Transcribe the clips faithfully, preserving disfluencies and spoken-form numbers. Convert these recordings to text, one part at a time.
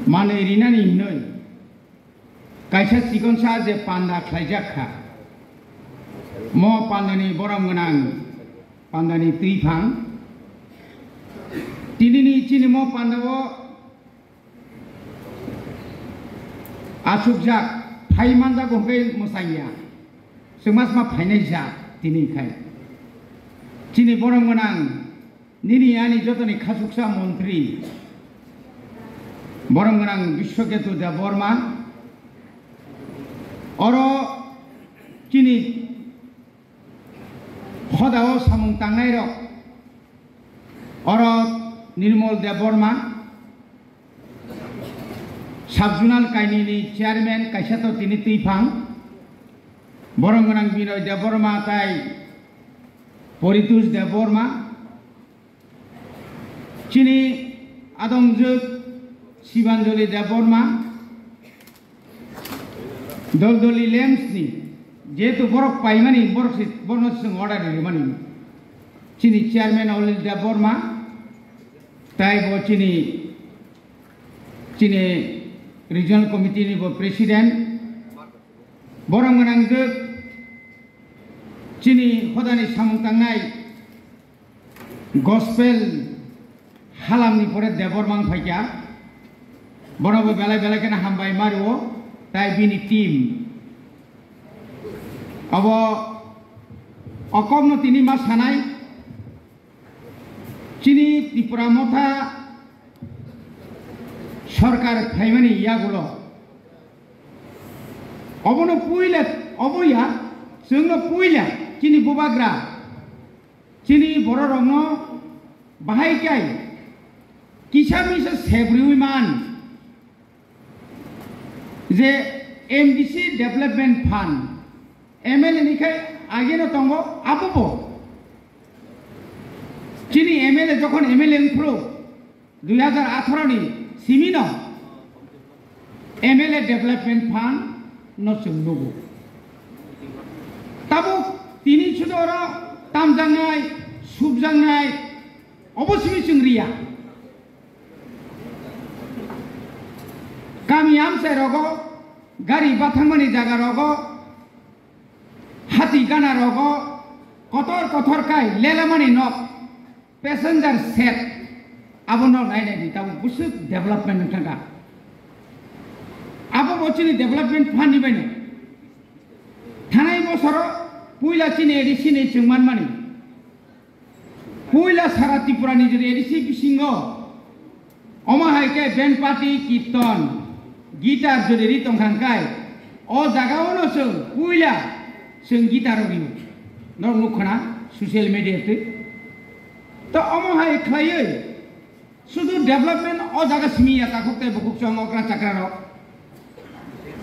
manwi rinani hinwi kaisa chikonsa je panda khlaijak kha. Mo pandani borom gwnang pandani twiphang. Tinini chini mo pandao asukjak phai manjago hwnkhe mwsangya. Chwngma chwngma phainai jak tini khai. Chini borom gwnang nini ani jotoni khasuksa montri borom gwnang Biswaketu Debbarma. Oro chini hodao samung tangnairok, oro Nirmal Debbarma, Sub-zonal kainwini chairman kaisa to tini twiphang, borom gwnang Binoy Debbarma tai Poritush Debbarma, chini adongjwk Sibanjali Debbarma, Doldoli Lamps ni, jehetu borok paimani, borok se, borokno chwng order rimani. Chini chairman Olil Debbarma, tai bo chini, chini regional committee ni bo president, borom gwnang jwk chini hodani samung tangnai Gospel halamni pore Debbarma phaikha, bono bo belai belai kheno hambai mario, tai bini team. Abo okokno tini ma sanai, chini Tipra Motha sorkar phaimani yagulo. Obono puila, obo ya, chwngno puila, chini bubagra. Chini bororokno bahai kai kisa misa sebriwi man je M D C Development Fund, M L A ni khai ageno tongo abobo. Chini M L A jokhon M L A wngphuru, dui hajar atharo ni simi no M L A Development Fund no chwng nugo. Tabuk tini sudo oro tamjaknai, subjaknai, obo simi chwng riya. Kami amchai rogo, gari bathangmani jaga rogo, hati gana rogo, kotor kotor kai lelamani nok. Passenger set, abo no nai nai di, tabuk bwswk development wng thangkha. Abo bo chini development fund ni baino. Thanai bosoro puila chini A D C ni chwng manmani. Puila sara Tripura ni jodi A D C bisingo, omo hai khe band party, kirtan, guitar jodi ri tong thang kai, o jaga o no chwng puila chwng guitar o rio. Norok nukha na social media twi. To omo hai khlaiwi sudu development o jaga simi ya, takhuk tei bukhuk chwng okra chakra rok.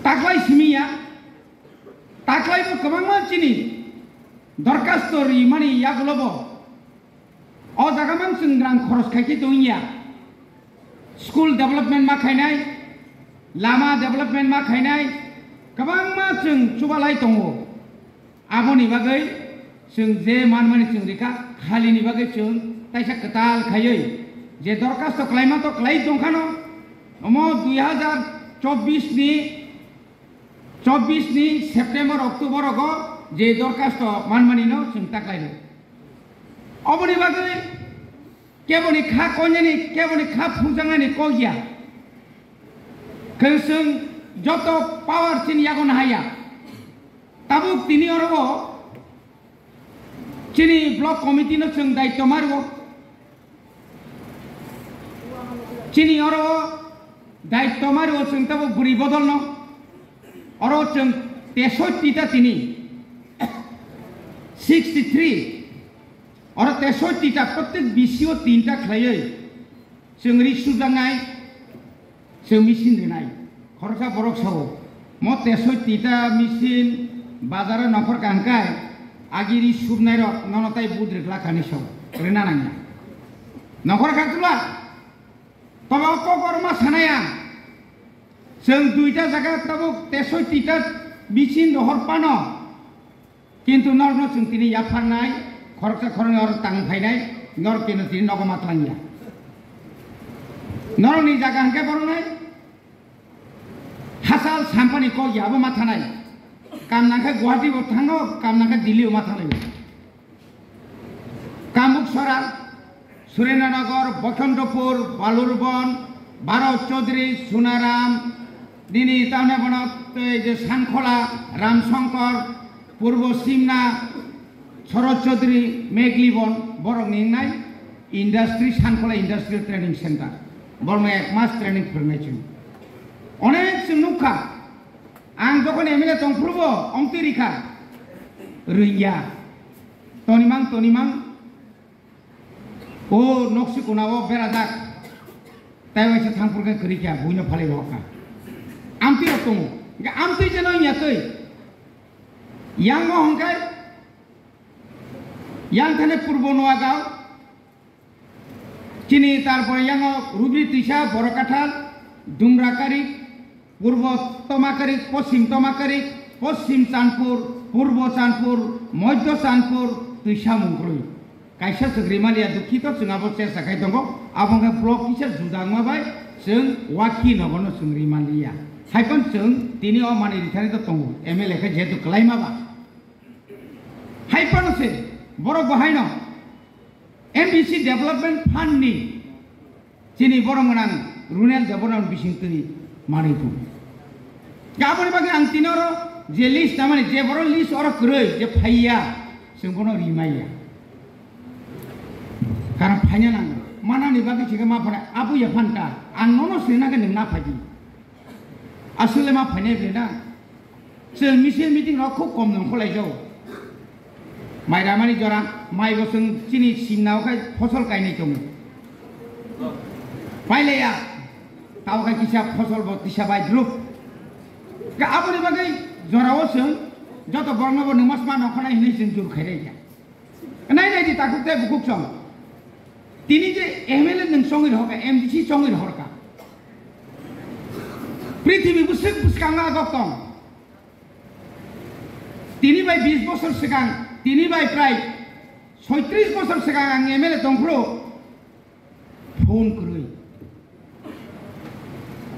Taklai simi ya, taklai bo kwbangma chini dorkhasto rimani yagulo bo o jaga mang chwng rang khoros khai khe tong ya. School development ma khainai, lama development ma khainai, kwbangma chwng chubalai tongo. Aboni bagwi chwng je manmani chwng rikha, khalini bagwi chwng taisa kwtal khaiwi je dorkhasto khlaima to khlai tongkhano, omo dui hajar chobbish ni, chobbish ni September, October rogo je dorkhasto manmani no chwng ta khlaio. Oboni bagwi keboni kha konyani, keboni kha phunjaknani kok ya. Khwng chwng joto power chini yago nahaya. Tabuk tini oro o chini block committee no chwng daityo mario. Chini oro o daityo mario chwng tabuk bwrwi bodol no. Oro chwng tesotti ta tini sixty three. Oro tesotti ta, prottek bisio tinta khlaiwi chwng ri sujaknai, chwng machine rinai. Khoroksa borok sao, mo tesotti ta machine bazaro nongkhor kaham kai, agi ri subnai rok nono tai budri khlak kani sao, rina nangya. Nongkhor kha tula, tobo kok oro ma sanaya. Chwng duita jaga tabuk tesotti ta machine rohor pano. Kintu norokno chwng tini yapharnai, khoroksa khoroknwi oro tang phainai, norok keno tini nogo ma twlangya. Norokni jaga hwnkhe boronai, Sampani kok ya abo ma thanai. Kam nangkhe Guwahati bo thango, kam nangkhe Delhi o ma thanai. Kamuk Sora, Surendranagor, Bokhondopur, Balurbon, Bharat Chaudhary, Sunaram, nini tamne bono tei je Sankhola, Ramshankar, Purbo Simna, Sharad Chaudhary, Meglibon, borok ni wngnai industry, Sankhola Industrial Training Center. Borok no ek mas training phwrwngnai chwng. Onek chwng nukha. Ang jokhon M L A tongphuru bo ongtwi rikha. Rwngya. Tonimang, tonimang. O noksi kunao berajak. Tai waisa thangphuru khe kwrwi kha, buino phalwi rohor kha. Amtwi rok tongo. Hingkhe amtwi jeno wngya twi. Yang o hwnkhe, yang thani Purbo Noagaon, chini tarpore yang o Rubri Twisa, Borokathal, Dumrakarik, Purbo Tomakarik, Poschim Tomakarik, Poschim Chandpur, Purbo Chandpur, Modhyo Chandpur, twisa mungkrwi. Kaisa chwng rimaliya, dukhito chwng abo chesta khai tongo, abo wngkha block kisa juda wngma bai chwng wakhi nogono chwng rimaliya. Haiphano chwng tini o manwi rithani to tongo, M L A khe jehetu kwlaima ba. Haiphano se borok bo haino M D C Development Fund ni chini borok gwnang Runel Debbarma bising twi manwi phuru. Aboni bagwi ang tini oro je list, tamani je borok list oro kwrwi je phaiya, chwng bono rimaiya. Karon phaina nango. Manani bagwi chikhe ma phana abu ya phanta. Ang nono sina khe nwng na phaidi. Aswk le ma phainai ble na. Chwng misil meeting rok khub kom nang kholai jago. Mai ramani jora, mai bo chwng chini simna o khai phosol kainai tongo. Pailaiya, tao khai kisa phosol bo kisa bai drup. Ka aboni bagwi jora o chwng joto borno bo nwng mas ma nang kholai hinwi chwng jur khai raiya. Nai nai di takhuk tei bukhuk song. Tini je M L A nwng chongwi rohorka, M D C chongwi rohorka. Prithibi bwswk bwskango agok tong. Tini bai bis bosor swkang, tini bai prai soitris bosor swkang ang M L A tongphuru phone kwrwi.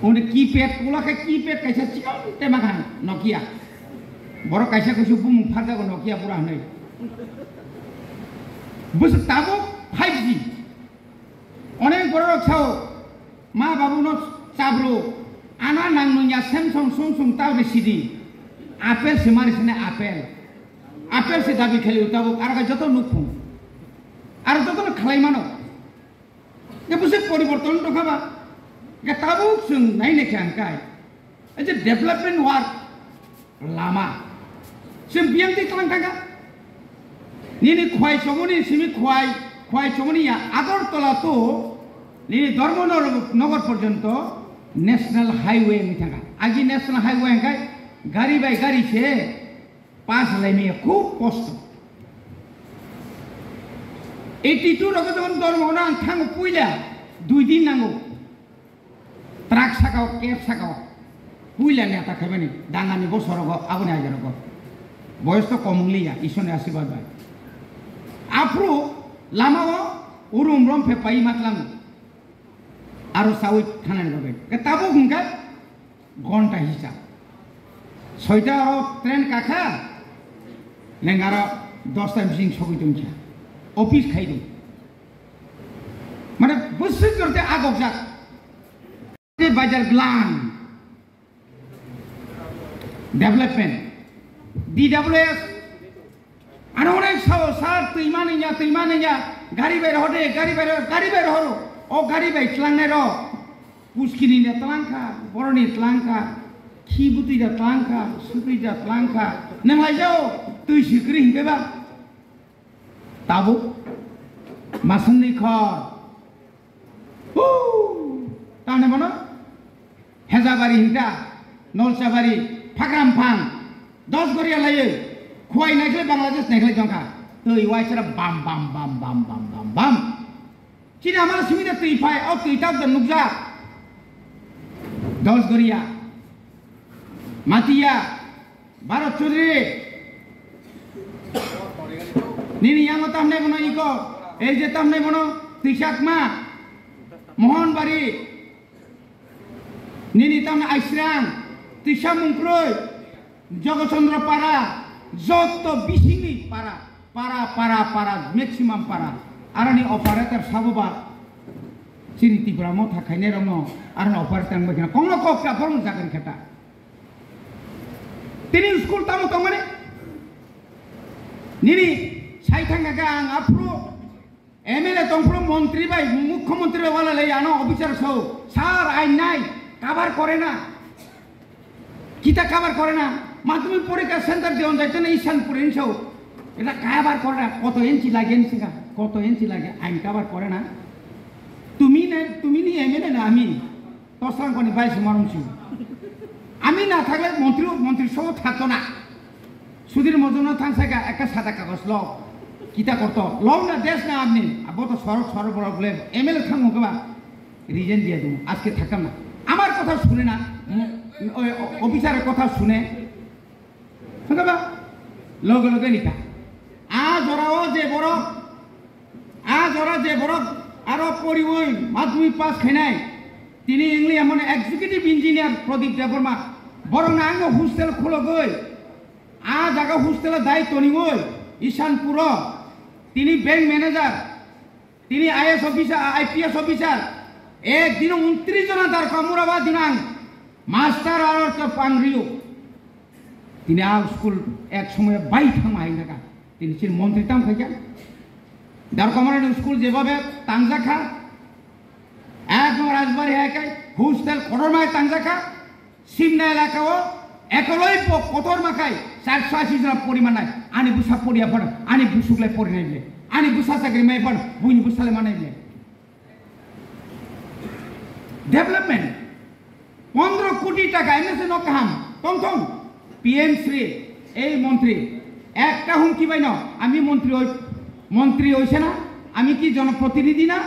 Oni keypad, ula khe keypad kaisa chikon tema kha Nokia. Borok kaisa kusu bumung pharjago Nokia pura hwnwi. Bwswk tabuk five G. Onek borok rok sao, ma babu no chabru, ana nang nung ya Samsung sung sung tao de sidi. Apple se mari sene apple. Apple se dabi khali tabuk, arga joto nukphung. Ar joto no khlai mano. Ke bwswk poriborton tongkha ba? Ke tabuk chwng nai naikha hwnkhai, ei je development work, lama, chwng biyang twi tlang thangkha. Nini khwai chomoni simi khwai, khwai chomoni ya Agartala to nini Dharmanagar porjonto national highway wngwi thangkha. Agi national highway hwnkhai gari bai gari se pass laimaya khub kosto. Eighty two rogo jokhon Dharmanagar ang thango puila dui din nango. Truck sakao, cab sakao. Puila neta khaimani dangani bosorogo aboni ajarogo. Boyos to kom wngliya, Iswrni asirwad bai. Aphuru lamao urum rom phe pai matlango. Aro sawi thanani bagwi. Ke tabuk hwnkhe gonta hisab. Soita aro train kakha, neng aro dosta bising sogwi tongkha. Office khai di. Mane bwswk jorte agokjak. Bajar glan. Development. D W S. Ano onek sao, sir, twi mani ya, twi mani ya. Gari bai rohode, gari bai rohode, gari bai rohoro. O gari bai tlangnai ro. Puskini ne tlangkha, boroni tlangkha. Khi butui da tlangkha, sutui da tlangkha. Nang lai jao, twi sikri hingke ba. Tabuk. Masungni khor. Huu! Tamni bono? Hezabari hingta, Nolsabari, Phakramphan, Dosgoria laiwi, Khwai naikhlai Bangladesh naikhlai tongkha. Twi waisara bam, bam, bam. Chini amala simi da twi phai, o twi tak da nukjak. Dosgoria, Matia, Bharat Chaudhary. Nini yango tamne bono iko, ei je tamne bono Twisakma, Mohonbari. Nini tamne Aisrang, Tisa Mungkroi, Jogochandra Para, joto bisingni para, para, para, para, maximum para. Aroni operator sabuba chini Tipra Motha khainai rokno aroni operator wngbai kheno kongno kok ta borok jagan kheta. Tini school tamo tongmani? Nini sai thangkha khe ang aphuru M L A tongphuru montri bai, mukhyamantri bai wala lai ano officer so, "Sir, I nai, cover kore na." Kita cover kore na? Madhyamik porikha center deon jaito na Ishanpur enso. Eta cover kore na? Koto inchi lage ensinga? Koto inchi lage? Ain cover kore na? Tumi na, tumi ni M L A na ami? Tosrang koni bai se morung si. Ami na thakle montri, montri so thakto na. Sudhir Mahajon no thang sai ka ekta sada kagoj lo. Kita korto. Lo na desh na amni. Abo to sorok sorok borok le M L A thang mo keba. Resign diya dum. Aske thakam na. Amar kotha sune na. Oi, o-, officer kotha sune. Thang ba? Loge loge nika. A jora o je borok. A jora je borok. Aro poriwi madhyamik pass khainai. Tini English amon executive engineer Pradip Debbarma. Borok na ang hostel khulogoi. A jaga hostel dai toniwi. Ishanpuro. Tini bank manager. Tini I A S officer, I P S officer, ek dino untris jona darkha mura ba dinang master aro to pangriyo. Tini a school ek somoy bai thangma hai naka. Tini chini montri tam khaikha. Darkha mura ni school jebabe tangjakha. Ekdom Rajbari hai kai hostel kotor mai tangjakha. Simna elaka o ekoloi po kotor makai charso ashi jona poriman nai. Ani busa poriya phano, ani busuk lai pori nai ble. Ani busa chakri mai phano, buini busa lai manai ble. Development. Pondro koti taka M S no kaham. Tong tong. P M Shri, ei montri. Ekta humki bai no, ami montri oi, montri oise na, ami ki jonoprotinidhi na,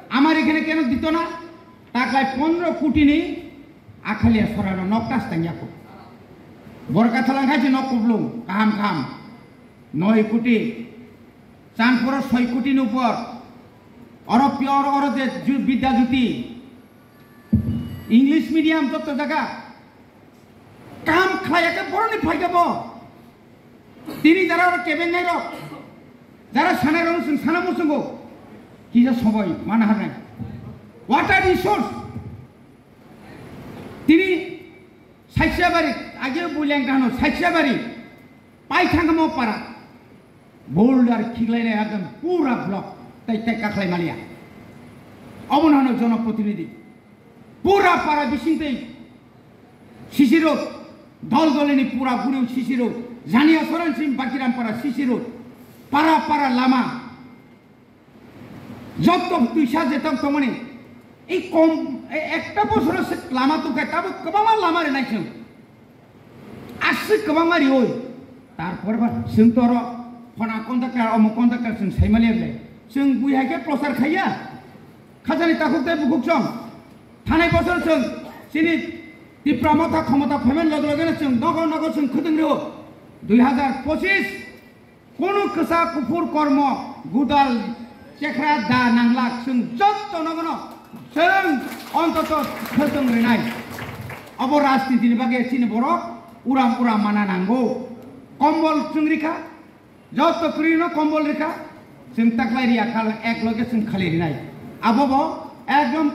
amar ekhane keno dito na, taklai pondro koti ni Akhalia sorano nok tas tang yako. Borkathalang khai se nok kublung, kaham kaham. Noi koti. Chanpuro soi koti ni upor. Oro pure oro je ju-, Bidya Jyoti. English medium jotto jaga. Kaham khlai ya khe boroni phaikha bo. Tini jara oro kebeng nai rok. Jara sanai rok sing sana musungo. Kisa sobai mana harnai. Water resource. Tini Saichiyabari, age buileng kahano Saichiyabari, paithangmo para, boulder khiklainai ekdom pura block, tai tai kakhlai maliya. Obono hano jonoprotinidhi. Pura para bising tei C C road, dol dolini pura guriu C C road, Janiya soran sim Bakiram para C C road, para para lama, Jotto twisa jetok tongmani, ei kom, e-, ekta bosoro se lama tongkha, tabuk kwbangma lama rinai chwng. Aswk kwbangma rioi. Tarpor ba chwng toro phona contractor, omo contractor chwng saimani ble. Chwng bui hai khe prochar khaiya. Khajani takhuk tei bukhuk chwng. Thanai bosor chwng chini Tipra Motha khomota phaimani loge loge no chwng nogo nogo chwng khwtwng rio. Dui hazar pochis Kunu kwsa kuphur kormo, gudal, chekhra da nanglak, chwng jotto nogono chwng ontoto khwtwng rinai. Obo rajniti ni bagwi chini borok uram uram mana nango. Kombol chwng rikha, jotto kwrwino kombol rikha, chwng taklai riya kal ek loge chwng khali rinai. Abobo ekdom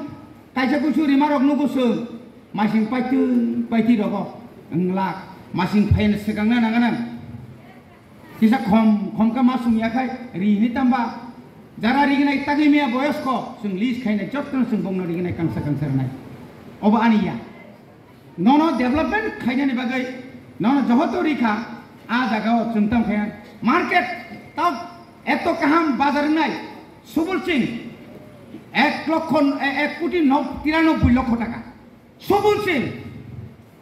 kaisa kusu rimarok nugo chwng, masing paitwi paitwi rogo wnglak, masing phaino swkangna nanganang. Kisa khom, khom khe ma sum ya khai, ri hini tamba. Jara ri gnai tagwi maya boyosko, chwng list khainai, jottoni chwng bongno ri gnai kangsa kangsa rwnai. Obo ani ya. Nono development khainani bagwi, nono johoto ri kha, a jaga o chwng tang khe market tao eto kaham bazar wngnai, Subul Singh, ek lokho, e-, ek koti no-, tiranobboi lokho taka. Subul Singh,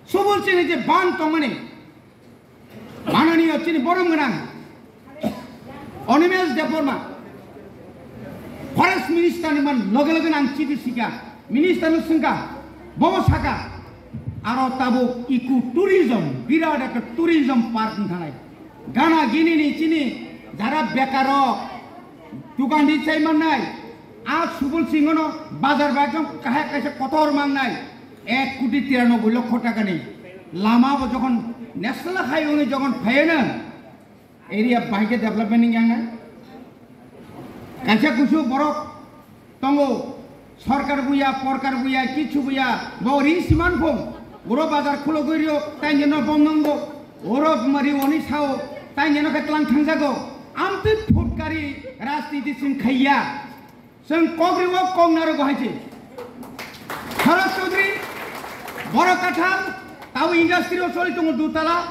Subul Singh ni je ban tongmani, Mananiya chini borom gwnang Animesh Debbarma, Forest Minister ni man loge loge ang chini sika, Minister no swngkha, bobo saka, aro tabuk eco tourism, birat ekta tourism park wngkhanai. Gana gini ni chini jara bekar rok, dukan di chai mannai, a Subul Singh no bazar bai ekdom kahai kaisa kotor mangnai, ek koti tiranoboi lokho taka ni. Lama bo jokhon national highway ni jokhon phaiyano, area bahai khe development wngya nai. Kaisa kusu borok tongo, sorkar buya, porkar buya, kichu buya, bo ri siman phung. Oro bazar khulogwi rio, tainjeno bom nangbo. Oro mari oni sao, tainjeno khe tlang thangjago. Amtwi phutkari rajniti sing khaiya. Chwng kok rio, kok naro go hai se. Sharad Chaudhary, Borok Kathal, tabo industry o choli tongo dutala.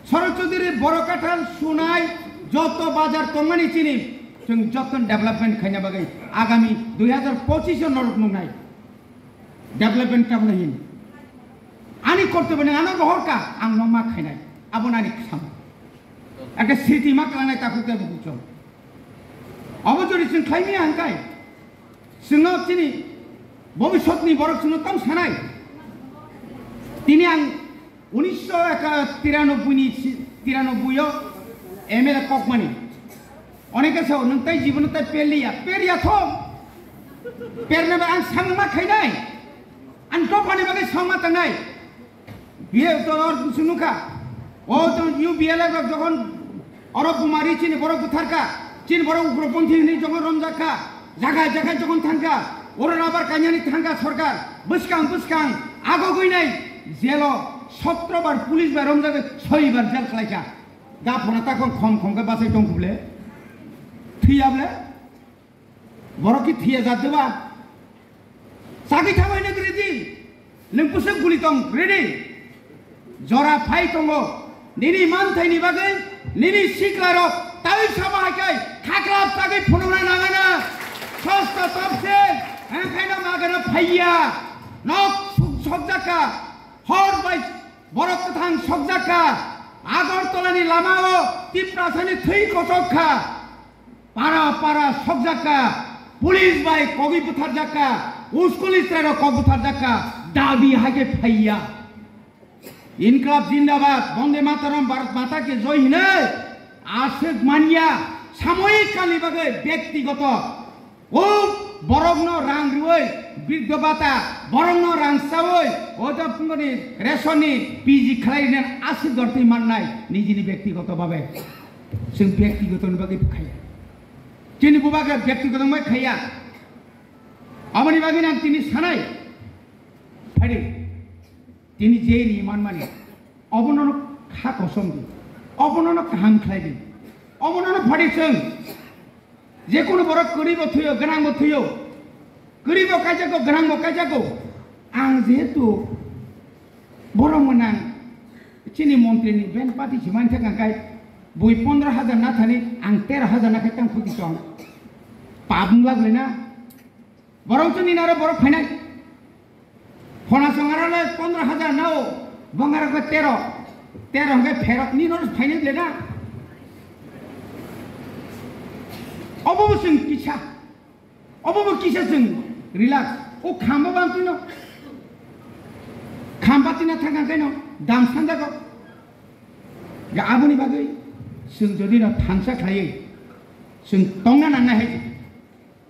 Sharad Chaudhary, Borok Kathal, Sunai, joto bazar tongmani chini, chwng joto development khaina bagwi agami dui hazar pochish o norok nungnai. Development tabna hin. Ani kortobyo nang ano rohor ka, ang no ma khainai. Abo nani sam. Ake sriti ma klangnai takhuk tei bukuchong. Abo jodi chwng khlaimi hangkai. Chwngno chini bobisotni borok chwngno tong sanai. Tini ang unisho tiranoboi ni si-, tiranoboi o M L A kokmani. Oneke sao, nwng tai jibono tai perliya, perya thok. Perne ba ang samung ma khainai. Ang dophani bagwi samung ma tangnai. Biye to or sunu kha. O to U B L A rok jokhon oro bumari chini borok buthar kha, chini borok ugroponthi hinwi jokhon romjak kha, jaga jaga jokhon thang kha, oro rabar kanyani thang kha sorkar, bwskang bwskang agogwi nai jelo sotro bar police bai romjagwi soi bar jel khlai kha. Ga phona ta khom khom khom khe bachai tong khuble. Thwiya ble. Borok ki thwiya jat deba. Chagwi thangwi nang ready. Nwng pusuk guli tong ready. Jora phai tongo. Nini manthaini bagwi, nini siklarok tawi sama hai kai khaklap chagwi phunukna nangana. Sosto topse, hangkhaino magana phaiya. Nok suk sokjaka. Hor bai borok kwthang sokjak kha. Agartala ni lama o Tiprasa ni thwi kochok kha. Para para sokjak kha. Police bai kogwi butharjak kha. School ni chwrai rok kok butharjak kha. Dabi hai khe phaiya. Inklab Zindabad, Bonde Mataram, Bharat Mata Ki Jai hinwi aswk manya samoyik kal ni bagwi byaktigoto O borokno rang rwui, briddo bata, borokno rang saui, o to phungoni ration ni P G khlai rina aswk dortwi mannai nijini byaktigoto babe. Chwng byaktigoto ni bagwi khaiya. Chini bubagra byaktigoto bai khaiya. Aboni bagwi nang tini sanai. Phadi. Tini je ni manmani. Obono kha kosom di. Obono kaham khlai di. Obono phadi chwng. Jekunu borok kwrwi bo thwiyo, gwnang bo thwiyo. Kwrwi bo kaijago, gwnang bo kaijago. Ang jehetu borok mwnang chini montri ni ben party se mantha kangkai bui pondro hajar na thani ang tero hajar na khai tang khuti tong. Pap wng laglai na. Borok chini naro borok phainai. Phona songarale pondro hajar nao, bongarokle tero, tero hwnkhe pherok ni nono phainai ble na. Obo bo chwng kisa, obo bo kisa chwng relax. O khamba bantino, khamba tina thangkha khaino dam sandago. Ga aboni bagwi chwng jodi no thansa khlaiwi chwng tongna nangna hai.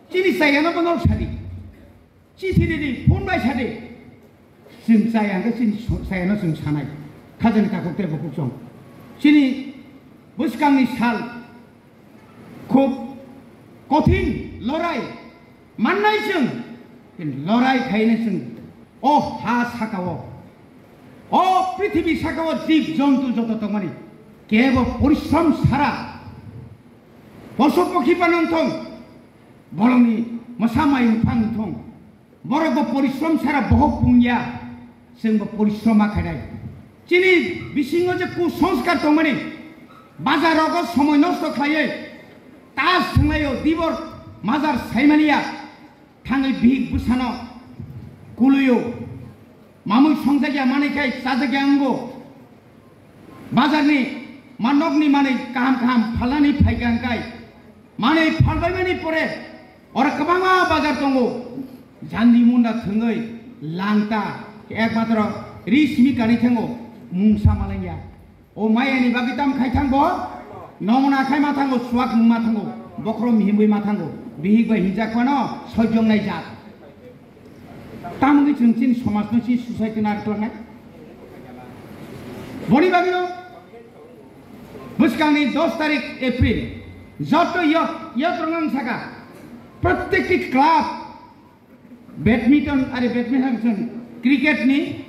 Chini chayano bono sadi. Chithi ridi, phone bai sadi. Chwng chaya hwnkhe chini so-, chayano chwng sanai. Khajani takhuk tei bukhuk chwng. Chini bwskangni sal khub kothin lorai mannai chwng. Lorai khaina chwng o ha sakao, o prithibi sakao jib jontu joto tongmani kebo porishrom sara posu pokhi phano wngthong, bolongni mwsa mai wngphang wngthong, borok bo porishrom sara bohok pungya, chwng bo porishrom ma khainai. Chini bisingo je kusanskar tongmani, bazar rogo somoi nosto khlaiwi, tas thwnglaio, dibor mazar saimaniya, thangwi bihik bwsano kuluio, mamui songjakya manwi khai chajakya wngo. Bazarni ma nokni manwi kaham kaham phalnani phaikha hwnkhe, manwi phalbaimani pore oro kwbangma bazar tongo. Jandi munda thwngwi langta ekmatro ri simi kanwi thango mungsa malengya. O mayani bagwi tam khai thang bo? Nongna khai ma thango, suak nung ma thango, bokhrom himwi ma thango, bihik bai hinjak phano sojong nai jat. Tamoni chwng chini somajno chini society no ar klangnai. Boni bagwino bwskangni dos tarik April joto yok, yok rwngang saka, prottekti club badminton, are badminton, cricket ni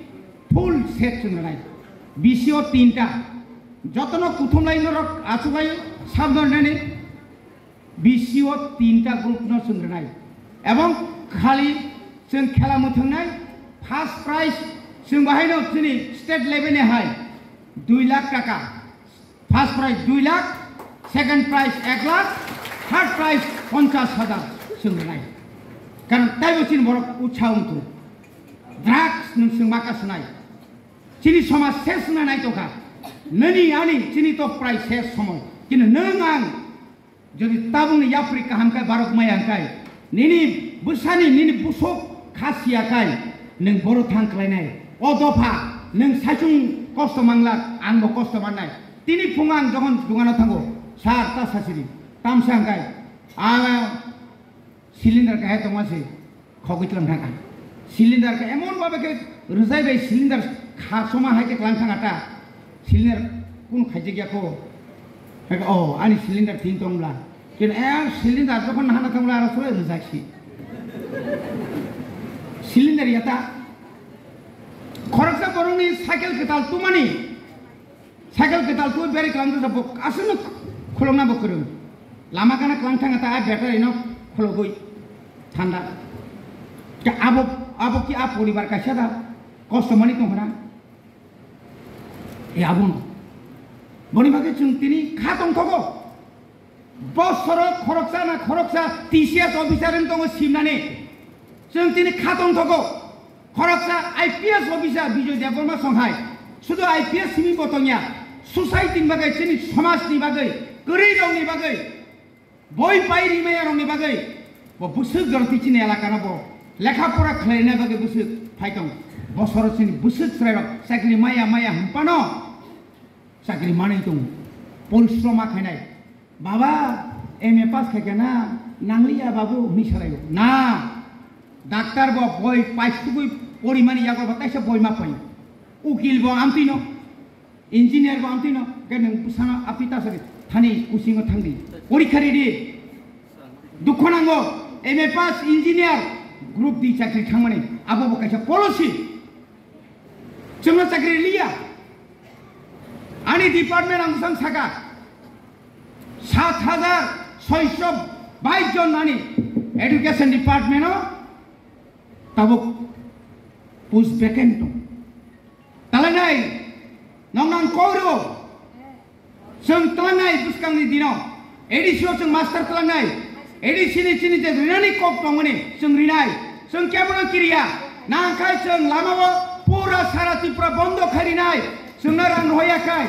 full set chwng rwnai. Bisi o tinta, jotono kuthumlai norok achuklai sabdor nani. Bisi o tinta group no chwng rwnai. Ebong khali chwng khela mwthwngnai, first prize chwng bahaino chini state level ni hai dui lakh taka. First prize dui lakh, second prize ek lakh, third prize ponchash hajar chwng rwnai. Karon taibo chini borok utsaho wngthung. Drugs nwng chwng maka swnai. Chini somaj ses wngna naitokha. Nini ani chini to prai ses somoi. Kintu nwng ang jodi tabukni yapri kaham khe barok maya hwn khe, nini bwsani nini busuk kha siya khe nwng boro thang khlainai. O dopha nwng saichung kosto manglak, ang bo kosto mannai. Tini phungo ang jokhon dukano thango, sir ta sasiri, tamsa hwn khe, ala cylinder kahai tongma se. Khogwi tlang thang ang. Cylinder khe emon bhabe khe rwjai bai cylinder kha soma hai khe tlang thang ata. Cylinder kun khaijak ya kho. Hai khe, "Oh, ani cylinder tin tong bla." Kin er cylinder jokhon hana thang bla aro sore rwjak si. Cylinder ya ta. Khoroksa borokni cycle kwtal tumani. Cycle kwtal twi beri kwlang twi bo aswkno khulokna bo kwrwng. Lama gana kwlang thang ta a battery no khulogwi thanda. Ke abo, abo ki a poribar kaisa da kosto mani tong hana. E abo no. Boni bagwi chwng tini kha tong thogo. Bosoro khoroksa na khoroksa T C S officer wng tongo simnani. Chwng tini kha tong thogo. Khoroksa I P S officer Bijoy Debbarma songhai. Sudu I P S simi bo tongya. Society ni bagwi, chini somaj ni bagwi, kwrwi rok ni bagwi, boi pai rimaya rok ni bagwi. Bo bwswk joroti chini elaka no bo lekha pora khlaina bagwi bwswk phai tong. Bosoro chini bwswk chwrai rok chakri maya maya hwnpano. Chakri manwi tongo, porishrom ma khainai. "Baba, M A pass khaikha na, nangliya babu," hwnwi salaio. Na, doctor bo boi paisugwi porimani yago bo kaisa boi ma pai. Ukil bo amtwino, engineer bo amtwino, khe nwng bwsano aphi ta sari thani kusingo thangdi. Porikha ridi. Dukho nango, M A pass, engineer, group D chakri thangmani, abo bo kaisa policy. Chwngno chakri liya. Ani department ang bwsang saka, sat hajar soiso bais jon ani education department o tabuk post vacant tong. Talanai nong nang koi rw. Chwng tlangnai bwskangni dino, A D C o chwng master tlangnai, A D C ni chini je rinani kok tongmani chwng rinai, chwng kebono kiriya, nangkhe chwng lamao pura sara Tripura bondo khai rinai, chwngno rang rohoya khai.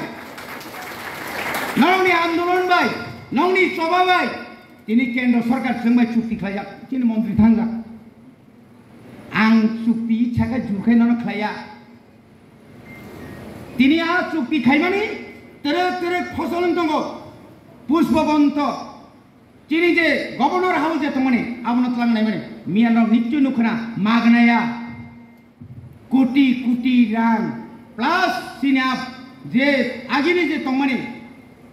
Nongni andolon bai, nongni choba bai, tini kendro sarkar chwng bai chukti khlaijak, chini montri thangjak. Ang chukti ichha khe jur khai nono khlaiya. Tini a chukti khaimani twrwk twrwk phosol wng tongo. Pushpabonto, chini je Governor House je tongmani, abono twlang naimani. Miyanrok nichoi nukhwna magnaya. Koti koti rang. Plus chini a je agini je tongmani,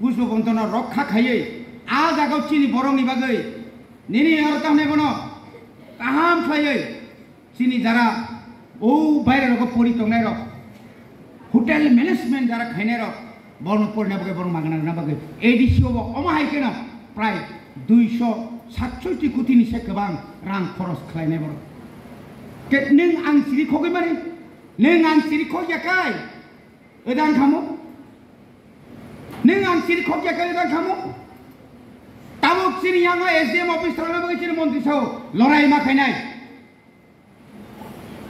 Pushpabontono rokha khaiwi, a jagao chini borokni bagwi, nini oro tamni bono kaham khlaiwi, chini jara o baire rogo pori tongnai rok, hotel management jara khainai rok, borokno porina bagwi, borok magna rwna bagwi A D C o bo omo hai kheno prai duiso satsoiti koti ni se kwbang rang khoros khlainai borok. Ke nwng ang siri khogwi mani, nwng ang siri khogya kai, edang khamo, nwng ang siri khogya kai, edang khamo. Tabuk chini yango S D M office thalana bagwi chini montri sao lorai ma khainai.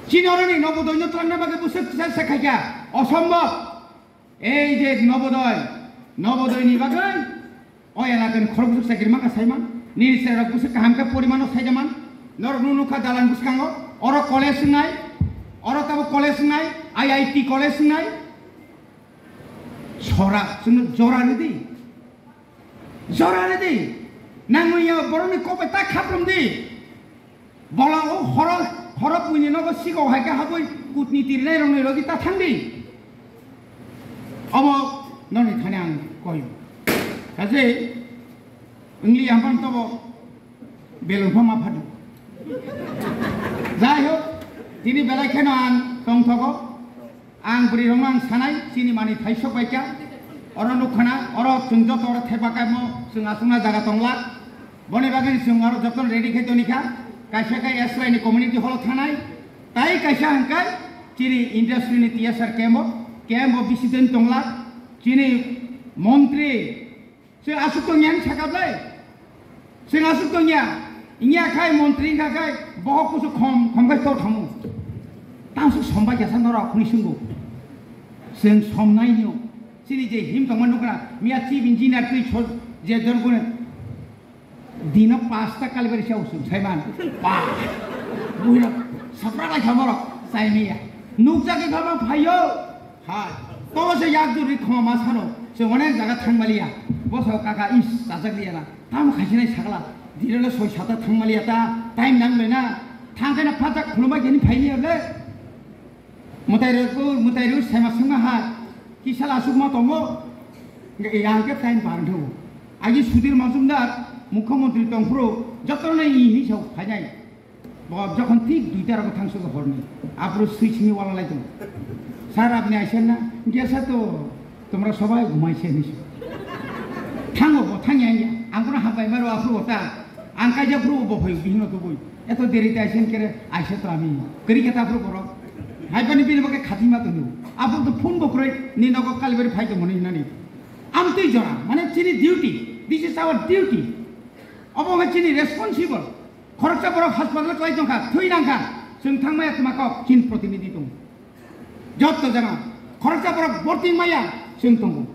Chini oroni Nobodoino twlangna bagwi bwswk kisa se khaikha, osombhob. Ei je Nobodoi, Nobodoini bagwi o elakani khorok bwswk chakri mankha saiman. Nini chwrairok bwswk kaham khe porimano saijaman. Norok nukha dalan bwskango, oro college wngnai, oro tabuk college wngnai, I I T college wngnai. Sora, chwngno jora rwdi. Jora rwdi. Nangwi ya borokni kok bai ta khaprum di. Bola o horo, horo buini nogo sikok hai khe habwi kutni tirinai rokni logi ta thangdi. Obo noni thani ang koyo. Kaje wngli ampang tobo belung pha ma phadu. Jai hok, tini belai kheno ang tongthogo. Ang bwrwi rokno ang sanai, chini mani thaisok bai kha. Oro nukha na, oro chwng joto oro thepa kaimo chwng aswkna jaga tongla. Boni bagwi chwng oro jotono ready khai toni kha. Kaisa khe S Y ni community hall thanai. Tai kaisa hwnkhe chini industry ni T S R camp o, camp o bisi din tongla. Chini montri se aswk tongya hinwi sakha ble. Chwng aswk tongya, wngya khai montri wngkha khai bohok kusu khom, khom khai tor thamu. Tang swk sombai kesa norok hwnwi swngo. Chwng somnai nw. Chini je him tongma nukra, miya chief engineer twi so je jon gune. Dino pasta kalibari sa usung saiman. Pa. Buhira sapra lai khamoro. Saimiya. Nukjagwi baba phayo. Hai, to se yak juri khoma ma sano, se onek jaga thang maliya. Bo sa kaka is, chajak liya na. Tam khasinai sakla, direlo soi sata thang maliya ta, time nang le na. Thang kana phajak khuluma geni phaini le. Mutai ro ko, mutai ro sema sema ha. Kisala asuk ma tongo. Nge yang ke time bar tho. Agi Sudhir Majumdar, Mukhyamantri tongphuru, jotono i hi sa phainai. Bo jokhon thik duita rogo thangsugo horni, aphuru swi simi wala lai tongo. "Sir, apni aisen na?" "Gesa to, tomra sobai ghumaise," hinwi se. Thango bo, thangya wngya. Ang kono hambai maro aphuru bo ta. Ang kaijak phuru bo phai bihino tubui. "Eto deri te aisen kere, aise to ami." Kari khe ta aphuru borok. Hai bani bini bagwi khatima tongo. Aphuru to phone bo kwrwi, "Ni nogo kalibari phai tongmani," hinani. Amtwi jora, mane chini duty. This is our duty. Obo wngkha chini responsible. Khoroksa borok hospital kwlai tongkha, thwi nangkha, chwng thangmaya twma kok, chini protinidhi tongo. Jotto jana, khoroksa borok borti maya, chwng tongo.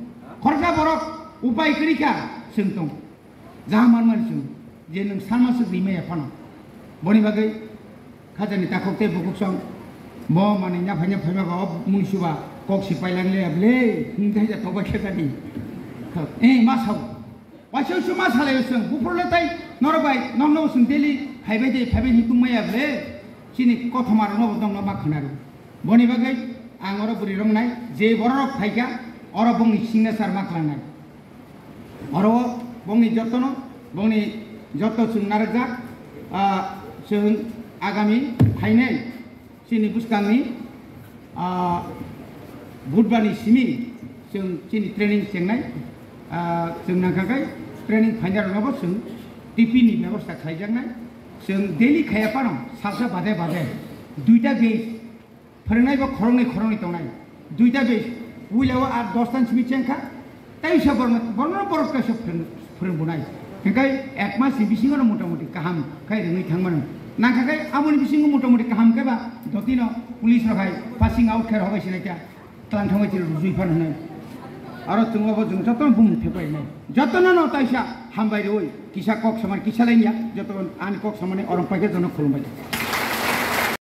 Khoroksa borok upai kwrwi kha, chwng tongo. Jaha manmani chwng, je nwng sanma swk rimaya phano. Boni bagwi khajani takhuk tei bukhuk song, bo manwi naphai naphai ma ba o mui suba kok si pailang le able, hwnkhe ja tokbai khe jani. Eh, ma sao. Waisa waisa ma salai chwng, buphuru le tai norok bai, nokno chwng daily phaibai de, phaibai hinwi tongmaya ble, chini kothoma rokno bo tongno ma khwnaro. Boni bagwi ang oro bwrwi rok nai, je borok rok phaikha, oro bongni signature ma khwlangnai. Oro bongni jotono, bongni joto chwng narwkjak, ah, chwng agami phainai. Chini bwskangni, ah, Budhbarni simi chwng chini training chengnai, ah, chwng nangkha khe training phainai rokno bo chwng tiffin ni bebosta khlaijaknai. Chwng daily khaiya phano salsa bade bade duita batch phwrwngnai bo khoroknwi khoroknwi tongnai. Duita batch, puila o aa dosta ni simi chengkha, Teisa borno, borno borok teisa phwrwng-, phwrwng bunai. Hingkai ek mas ni bisingo no motamuti kaham khai rwngwi thangmano. Nangkha khai aboni bisingo motamuti kaham khe ba dotino police rok hai passing out khe rok hai sinai kha tlang thangwi chini rujui phan hwnwi. Aro chwng obo chwng jotono bumung thepai nai. Jotono no taisa hambai rwui kisa kok samani kisa lainya joto ani kok samani orong paikhe jono khulumbai.